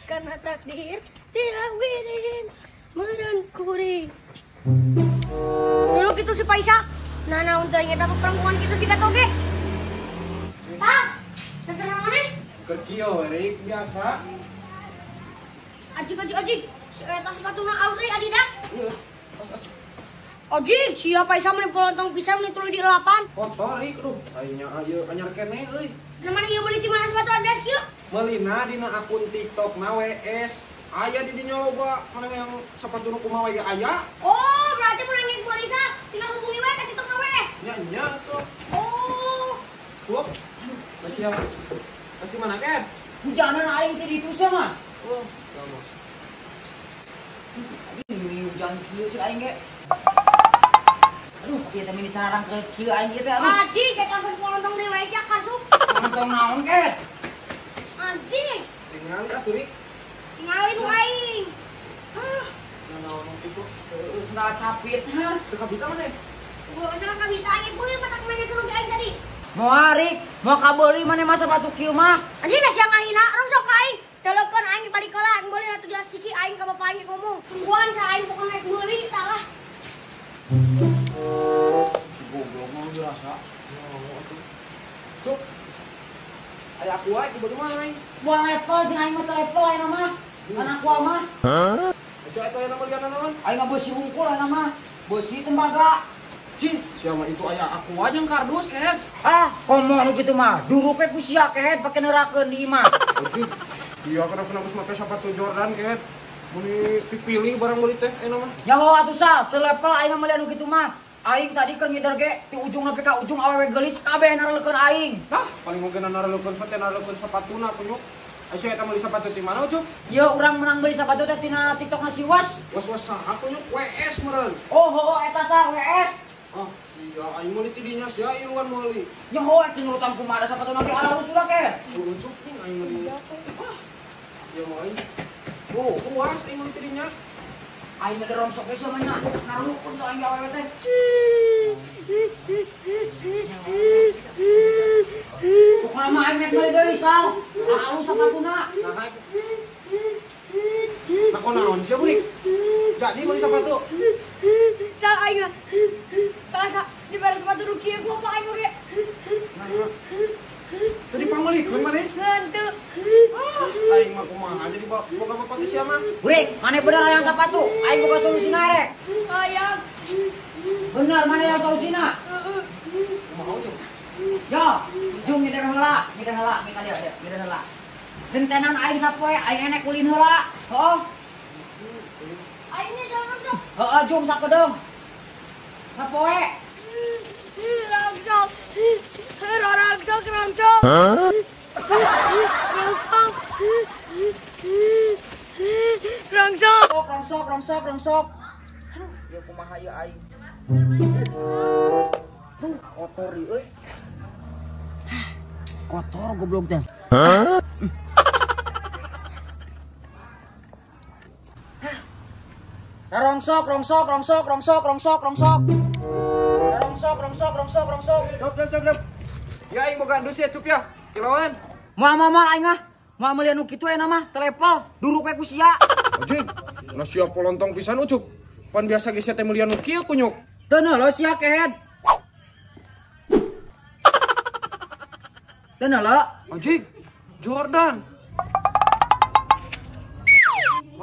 Karena takdir tidak wirin meureun kuring. Dulu gitu si Paisa. Nah, naon teh eta perempuan kitu si katoge. Sah. Nonton naon eh? Keur kieu we biasa. Ajik ajik ajik. Eta sepatuna alus euy Adidas. Ieu. Os. Ajik, sia Paisa meni polontong pisan meni tuluy di 8. Kotor rik duh, aing nya ieu anyar keneh euy. Nah, mana ieu meuli ti mana sepatu Adidas kieu? Meulina dina akun TikTok na WS. Aya di dinya loba, mana yang sepatu nu kumaha we aya. Oh, berarti mun nangis polisa tinggal hubungi we ka TikTok na WS. Nya nya tuh. Oh. Hup. Masih siap. Pasti mana kan? Hujanan aing teh ditu sama. Oh, lama. Aduh, hujan kieu cek aing ge. Aduh, ieu teh mini carang ke kieu aing ieu teh aduh. Anjing, eta geus polontong deui we sia kasup. Polontong naon ke? Anjing. Tingali atuh rik. Tingali nu aing. Hah, naon kitu? Heueuh, sendal capit hah. Teu kabita maneh? Gua usah kabita aing beuli matak nanya ke aing tadi. Moal rik, moal kabeuli maneh mah sepatu kieu mah. Anjing da sia ngahina, rongsok ka aing. Dalekeun aing balik heula, aing beuli atuh jelas siki aing ka bapak aing ngomong. Tungguan sa aing pokona rek meuli tah lah. Si goblok mah biasa. Sok. Aya aku wae kudu mah aing. Moal level jeung aing mah teu level aing mah. Kan aku mah. Hah? Sia eta aya meuli naon? Aing mah beusi hungkul aing mah. Beusi tembaga. Cing, siapa itu aya aku aja yang kardus kehed. Ah, komo nu kitu mah. Durupe ku sia kehed pake neurakeun di imah. Iya, kenapa geus make sepatu Jordan kehed. Meuni dipilih barang meuli teh enak mah. Nyaho atuh sal, teu level aing mah meuli anu kitu mah. Aing tadi keur ngider ge ti ujung nepi ka ujung awewe geulis kabeh nareleukeun aing. Hah, paling oge nareleukeun teh nareleukeun sepatuna kunyuk. Aya eta meuli sepatu ti mana ucup? Ieu urang menang meuli sepatu teh tina TikTok na si Was. Was-was saha kunyuk? WS meureun. Oh, heueuh eta sah WS. Oh, sia aing meuli ti dinya sia iluan meuli. Nyaho eta nurutan kumaha da sapatuna ge alus ulah ke. Ucup ning aing meuli. Ah. Ya mah aing. Oh, puas aing meuli ti dinya. Aing mah rongsok ge sia mah nya. Narulukun so aing ge awewe teh. Pokona mah aing mek meuli deui sal. Alus sapatuna. Nah, nah naon sia burik? Jadi meuli sepatu. Sal aing kakak di bari sepatu nu kieu gua apa aing oge. Tadi pangmeulikeun maneh? Henteu. Aing mah kumaha jadi boga bapak teh sia mah. Burik, maneh bener hayang sepatu? Aing boga solusina rek. Hayang. Bener maneh hayang solusina? Heeh. Kumaha ujung? Yo, jung ngider heula, mika dieu, ngider heula. Gentenan aing sapoe, aing enek ulin heula. Heuh. Aing nya jalan rongsok. Heeh, jung sakedeung. Sapoe. Rongsok. Rongsok, rongsok. Hah? Rongsok. Rongsok. Rongsok, rongsok, rongsok. Aduh, ieu kumaha ieu aing. Tuh, kotor ieu euy. Kotor goblok teh. Hah? Rongsok, rongsok, rongsok, rongsok, rongsok, rongsok. Rongsok, rongsok, rongsok, rongsok. Cop, cop, cop, cop. Ya aing boga andus ya, cup ya. Kiloan. Moal moal aing ah. Moal meuli anu kitu aya mah, teu level, duruk we ku sia. Anjing, nah sia polontong pisan ucup. Pan biasa ge sia teh meuli anu kieu kunyuk. Teu neuleuh sia kehed. Teu neuleuh. Anjing, Jordan.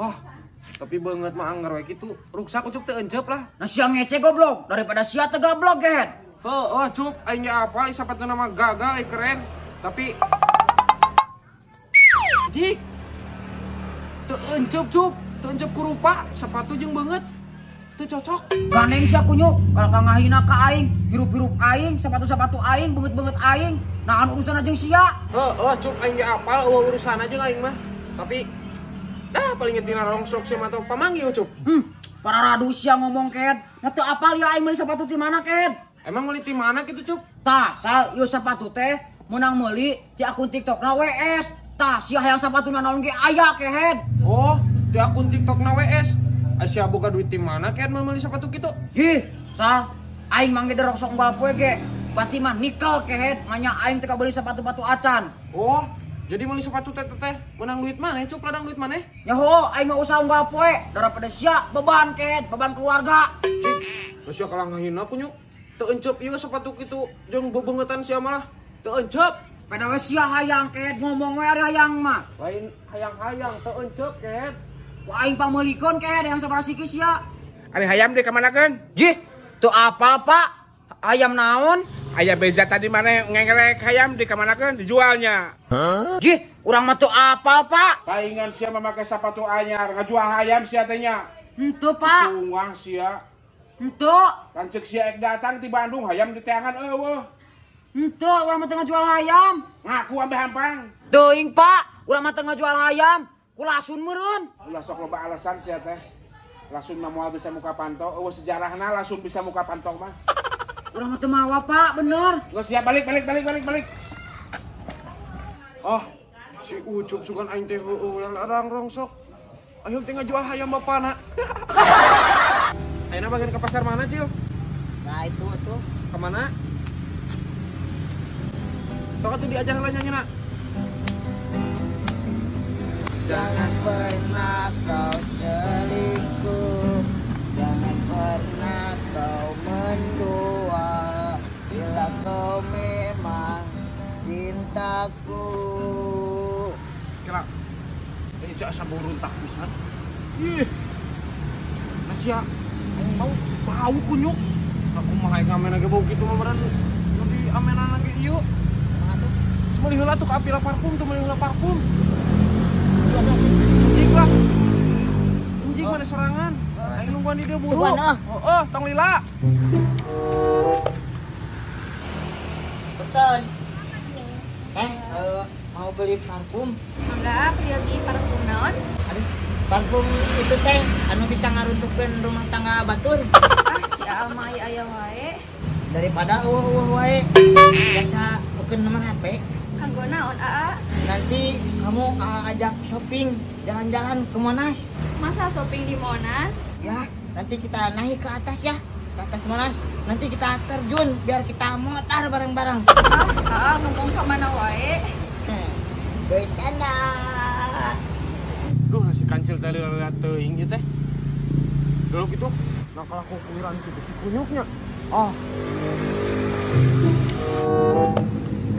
Wah, tapi banget mah anggar we kitu. Ruksak ucup teu encep lah. Nah sia ngece goblok, daripada sia teu goblok kehed. Heuh, cup aing ge apal sapatuna mah gagal euy keren. Tapi jik. Teu encep cup, teu encep kurupa, sepatu jeung beungeut. Teu cocok. Gandeng sia kunyuk, kalau ngahina ka aing, hirup-hirup aing, sepatu-sepatu aing, beungeut-beungeut aing. Nah urusan jeung sia. Heuh, cup aing ge apal eueuh urusan jeung aing mah. Tapi dah paling tina rongsok sia mah tau pamanggih ucup. Para radu sia ngomong kehed. Nah teu apal ya aing meuli sepatu ti mana kehed. Emang meuli ti mana kitu cup? Tah, sal ieu sepatu teh meunang meuli ti akun TikTok na WS. Tah, sia hayang sepatuna naon ge aya kehed. Oh, ti akun TikTok na WS. Sia boga duit ti mana kehed meuli sepatu kitu? Ih, sal aing mangge rongsok unggal poe ge. Berarti mah nikel kehed, manya aing teh kabeuli sepatu-sepatu acan. Oh, Jadi meuli sepatu teh teh menang duit maneh, Cup, ladang duit maneh? Ya heuh, aing mah usaha unggal poe daripada sia beban kehed, beban keluarga. Cing, sia kalah ngahina kunyuk. Teu encep ieu sepatu kitu jeung bebeungetan sia malah. Teu encep. Pada we sia hayang kehed ngomong we ari hayang mah. Lain hayang-hayang teu encep kehed. Ku aing pameulikeun kehed hayang sabaraha siki sia. Ari hayam dikamanakeun? Jih, teu apal Pak. Ayam naon? Aya beja tadi mana ngengelek hayam dikamanakeun dijualnya. Huh? Jih, urang mah teu apal Pak. Paingan sia memakai sepatu anyar ngajual hayam sia teh nya. Henteu Pak. Tunggang sia. Henteu. Kan ceuk sia ek datang ti Bandung hayam diteangan eueuh. Henteu, urang mah teu ngajual hayam. Ngaku ambe hampang. Teuing Pak, urang mah teu ngajual hayam. Kulasun meureun. Ulah sok loba alasan sia teh. Lasun mah moal bisa muka panto, eueuh sejarahna lasun bisa muka panto mah. Urang mah teu mawa Pak, bener. Geus siap balik balik balik balik balik. Ah, si Ucup sugan aing teh heueuh larang rongsok. Ayo teh ngajual hayam bapana. Ayeuna bagian ke pasar mana, Cil? Nah, itu tuh. Ke mana? Sok atuh diajar heula nyanyina. Jangan pernah kau selingkuh, jangan pernah kau mendua, bila kau memang cintaku. Kira, ini si asa bau runtak pisan. Ih, Asia, bau bau kunyuk. Aku mah hayang ngamen lagi bau gitu mah meureun. Nu di amenan lagi ieu. Kumaha tuh? Meuli heula tuh ka apila parfum tuh meuli heula parfum. Anjing lah. Anjing mana sorangan. Aing nungguan di dia buru. Heeh, tong lila. Betul. Mau beli parfum? Enggak, beli parfum naon? Aduh, parfum itu teh anu bisa ngaruntuhkeun rumah tangga batur. Ah, si Alma aya wae. Daripada eueuh wae. Biasa ukeun nomor HP. Kanggo naon, Aa? Nanti kamu ajak shopping, jalan-jalan ke Monas. Masa shopping di Monas? Ya, nanti kita naik ke atas ya, ke atas Monas. Nanti kita terjun biar kita motor bareng-bareng. Ah, ngomong ke mana wae? Bersana. Duh, nasi kancil tadi lihat teuing ieu teh. Dulu gitu, nah kalau aku kuiran gitu si kunyuknya. Ah.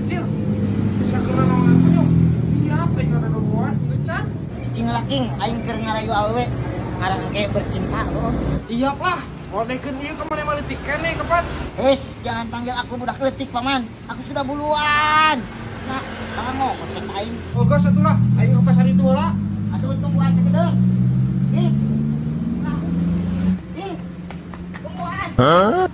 Kecil. Bisa kena naon kunyuk. Iya, teh kana nungguan geus can. Cicing laking aing keur ngarayu awewe, ngarang ge bercinta heuh. Iya lah, mau dekeun ieu ka maneh mah leutik keneh kapan? Hes, jangan panggil aku budak leutik, Paman. Aku sudah buluan. Sa, kamu kosek aing. Oh, geus atuh lah, aing ke pasar itu heula. Atuh tungguan sakedeung. Ih. Ih. Tungguan. Hah?